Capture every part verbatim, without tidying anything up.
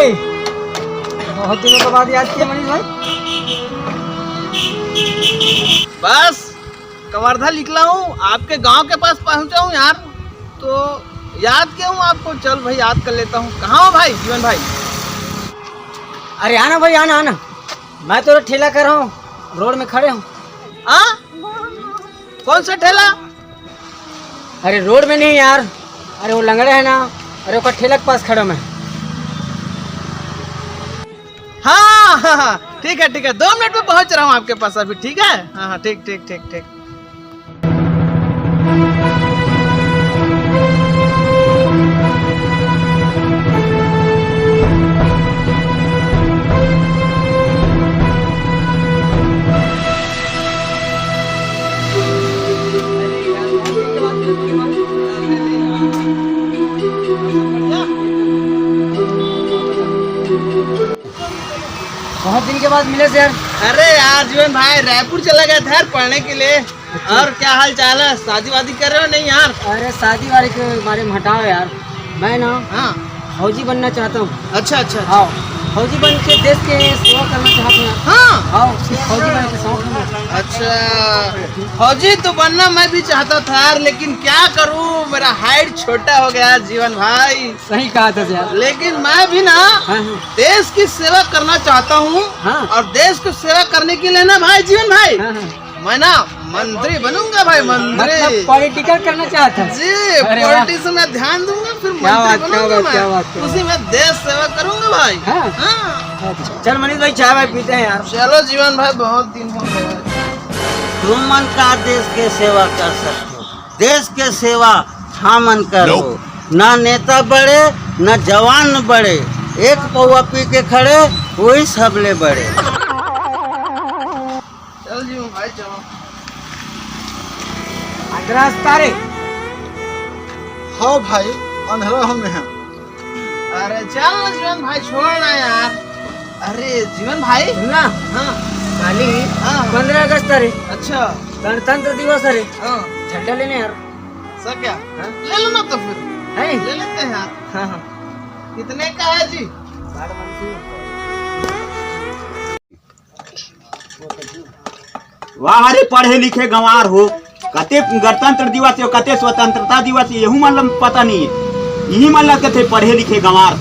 बहुत दिनों के बाद याद किया मनीष भाई। बस, कवर्धा निकला हूँ, आपके गांव के पास पहुंचा हूँ यार, तो याद किया हूँ आपको। चल भाई, याद कर लेता हूँ। कहाँ हो भाई जीवन भाई? अरे आना भाई, आना, आना। मैं तो ठेला कर रहा हूँ, रोड में खड़े हूँ। हाँ, कौन सा ठेला? अरे रोड में नहीं यार, अरे वो लंगड़ा है ना, अरे ओकर ठेला के पास खड़ा मैं। हाँ हाँ हाँ, ठीक है ठीक है, दो मिनट में पहुंच रहा हूँ आपके पास अभी, ठीक है? हाँ हाँ, ठीक ठीक ठीक ठीक। बहुत दिन के बाद मिले सर। अरे यार जीवन भाई, रायपुर चला गया था यार पढ़ने के लिए। अच्छा। और क्या हाल चाल है, शादी वादी कर रहे हो नहीं यार? अरे शादी वादी के बारे में हटाओ यार, मैं ना हाँ। फौजी बनना चाहता हूँ। अच्छा अच्छा अच्छा। हाँ, फौजी बन के देश के सेवा करना चाहता हूँ यार। हाँ। हाँ, फौजी बनने के शौक है मुझे। अच्छा, फौजी तो बनना मैं भी चाहता था यार, लेकिन क्या करूँ, मेरा हाइट छोटा हो गया जीवन भाई। सही कहा था यार। लेकिन मैं भी ना हाँ, हाँ। देश की सेवा करना चाहता हूँ। हाँ। और देश की सेवा करने के लिए ना भाई, जीवन भाई, हाँ, हाँ। मैं ना मंत्री बनूंगा भाई, मंत्री। मतलब पॉलिटिकल करना चाहता है। जी, अरे वाह। पॉलिटिक्स में ध्यान दूंगा, फिर क्या मंत्री बात, क्या बनूंगा बात, मैं। क्या बात, क्या बात। उसी में देश सेवा करूंगा भाई। हाँ। हाँ। अच्छा, चल मनीष भाई, चाय वाय पीते हैं यार। चलो जीवन भाई, बहुत दिन हो गए। तुमन का देश के सेवा कर सकते हो, देश के सेवा हमन करबो। ना नेता बड़े, ना जवान बड़े, एक पौवा पी के खड़े, वही सबले बड़े। चल जीवन भाई, चलो। अंधरा रास्ता रे। हाँ भाई, अंधरा हमें है। अरे चल ना जीवन भाई, छोड़ ना यार। अरे जीवन भाई। सुन ना। हाँ। काली हाँ। पंद्रह अगस्त रे। अच्छा। गणतंत्र दिवस रे। हाँ। झंडा लेने यार। सर क्या? हाँ? ले लो ना तो फिर। है? ले लेते हैं यार। हाँ, हाँ। कितने का है जी? साठ पाँच सौ। वाह रे पढ़े लिखे गंवार हो, कते गणतंत्र दिवस हे, कते स्वतंत्रता दिवस हे, यहू मन ला पता नहीं हे। इही मन ला कथे पढ़े लिखे गंवार।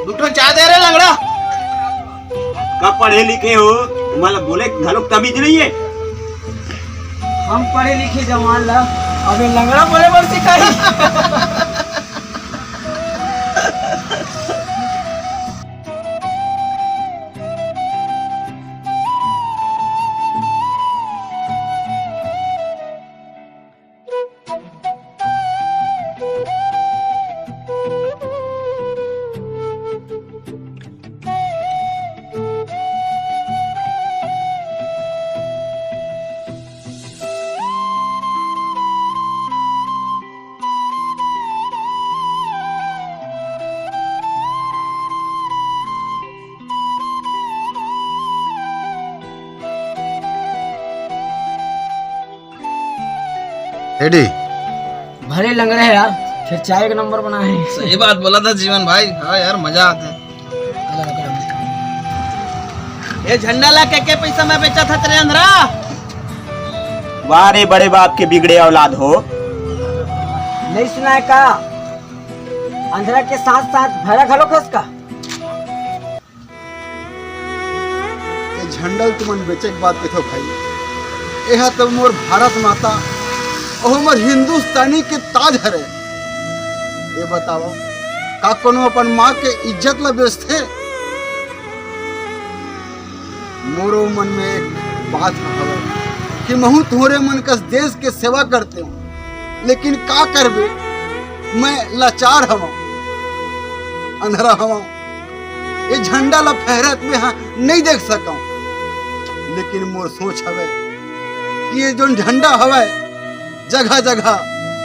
दू ठो चाय दे रे लंगड़ा। का पढ़े लिखे हो, तुम्हारा बोले घलोक तमीज नहीं हे। हम पढ़े लिखे जवान ला अबे लंगड़ा बोले बर सिखाही। एडी। भले लंगड़ा हे यार, फेर चाय एक नंबर बना हे। सही बात बोला था जीवन भाई। हाँ यार, मजा आता है। ये झंडा ला के, के पैसा में बेचा था तेरे अंधरा? वाह रे बड़े बाप के बिगड़े औलाद हो। नहीं सुना है का? अंधरा के साथ साथ भैरा घलो खस का? ये झंडा ल तुमन बेचे के बात कथो भाई, एहा तो मोर भारत माता अउ मोर हिंदुस्तानी के ताज हरे। ये बताओ, का कोनो अपन माँ के इज्जत ला बेचथे? मोरो मन में एक बात हवय कि महू तोरे मन कस देश के सेवा करते हूँ, लेकिन का करबे, मैं लाचार हवं, अंधरा हवं। ये झंडा ला फहरत में हा नहीं देख सकंव, लेकिन मोर सोच हवय कि ये जोन झंडा हवय, जगह जगह,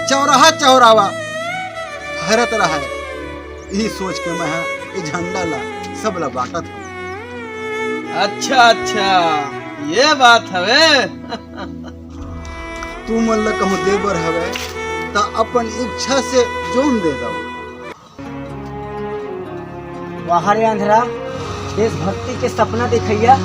चौराहा चौराहा फहरत रहय। यही सोच के मैं हा ये झंडा ला सब ला बांटत हवं। अच्छा अच्छा, ये बात हवे। तू मन ला कहूँ दे बर हवय, त अपन इच्छा से जोन दे दव। वाह रे अंधरा, देशभक्ति के सपना देखइया।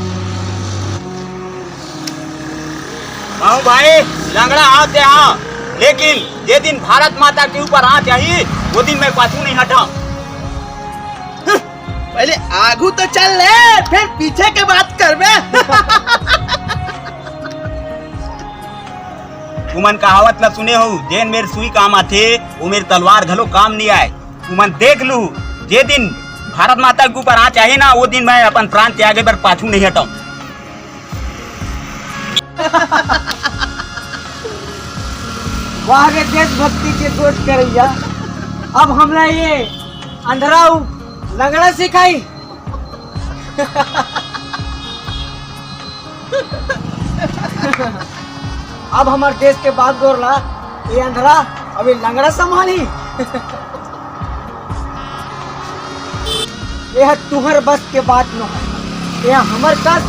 कहूँ भाई, लंगड़ा हाथ दे हाँ, लेकिन जे दिन भारत माता के ऊपर हाथ आही, वो दिन मैं पाछू नहीं हटा। पहले आगू तो चल ले, फिर पीछे के बात करबे। तुमन कहावत ला सुने हो, जेन मेर सुई काम आथे, वो मेर तलवार घलो काम नहीं आए। तुमन देख लू, जे दिन भारत माता के ऊपर हाथ आही ना, वो दिन मैं अपन प्राण त्यागे बर पाछू नहीं हटम। वाह रे देशभक्ति के जोत करइया, अब हमला ये अंधराऊ लंगड़ा सिखाई। अब हमर देश के बागडोर ला ये अंधरा, अब ये लंगड़ा संभाली। यह तुहर बस के बात न है, यह हमर कस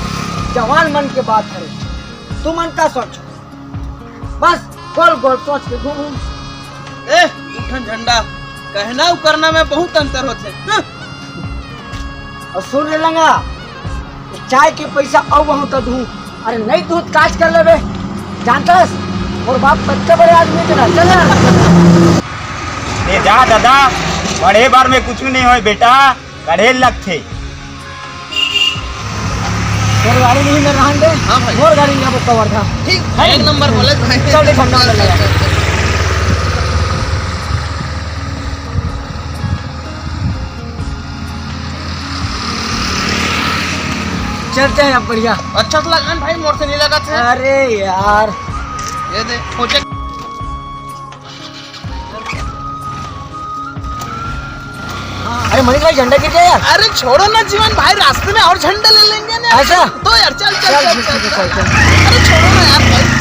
जवान मन के बात है। तुमन का सोच? बस गोल गोल सोच के घूमू। ए, दू ठन झंडा, कहना अउ करना में बहुत अंतर होथे। हं? अउ सुन रे लंगा, चाय के पैसा अउ वहूं त दूं, अरे नहीं दूं त काज कर लेबे। जानतस, मोर बाप कत्ते बड़े आदमी के ना, चल ना। ए जा दादा, पढ़े बार में कुछ नहीं होय बेटा, कढ़ेल लगथे। तोर गाड़ी नहीं में रहन दे। हाँ भाई। मोर गाड़ी में अब कवर था। ठीक, है एक ना? नंबर बोले भाई। चल, देख, हम नाम लगा। चलते हैं अब, बढ़िया। अच्छा तो लगा भाई, मोर से नहीं लगा था। अरे यार। ये दे, खोजे। अरे मणिक भाई, झंडा गिर गया यार। अरे छोड़ो ना जीवन भाई, रास्ते में और झंडा ले लेंगे ना। ऐसा? तो यार चल चल चल, चल, ठीक है, चल, चल, चल। चल। अरे छोड़ो ना यार भाई।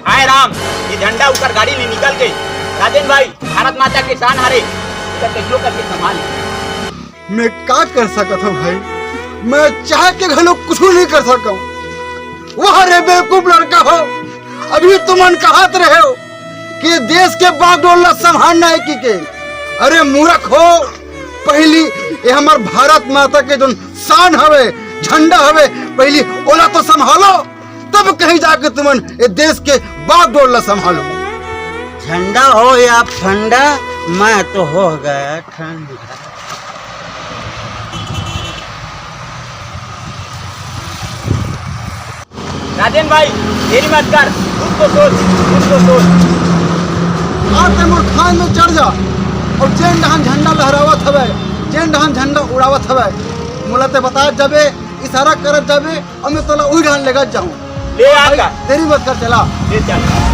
हाय राम, ये झंडा उकर गाड़ी ले निकल के। राजेन भाई, भारत माता के शान हरे, इकर कइसनो करके संभाल। मैं का कर सकत हूँ भाई, मैं चाह के घलो कुछ नहीं कर सकता हूँ। वाह रे बेवकूफ लड़का हो, अभी तुमन कहत रहे हो कि देश के बागडोर ला संभालना है कि के। अरे मूर्ख हो, पहली ये हमार भारत माता के जोन शान हवे, झंडा हवे, पहली ओला तो संभालो, तब कहीं जाके तुमन ये देश के बागडोर ला संभालो। झंडा हो या फंडा, मैं तो हो गया ठंडा। राजेन भाई, देरी मत कर, कुछ तो सोच, कुछ तो सोच। आज ते मोर खान में चढ़ जा, और जेन डहान झंडा लहरावत हवे, जेन डहान झंडा उड़ावत हवे, मोला ते बता जाबे, इशारा करत जाबे, और मैं तोला उही डहान लेगत जाहूँ। ले आ भाई, का? देरी मत कर, चला। ले चल।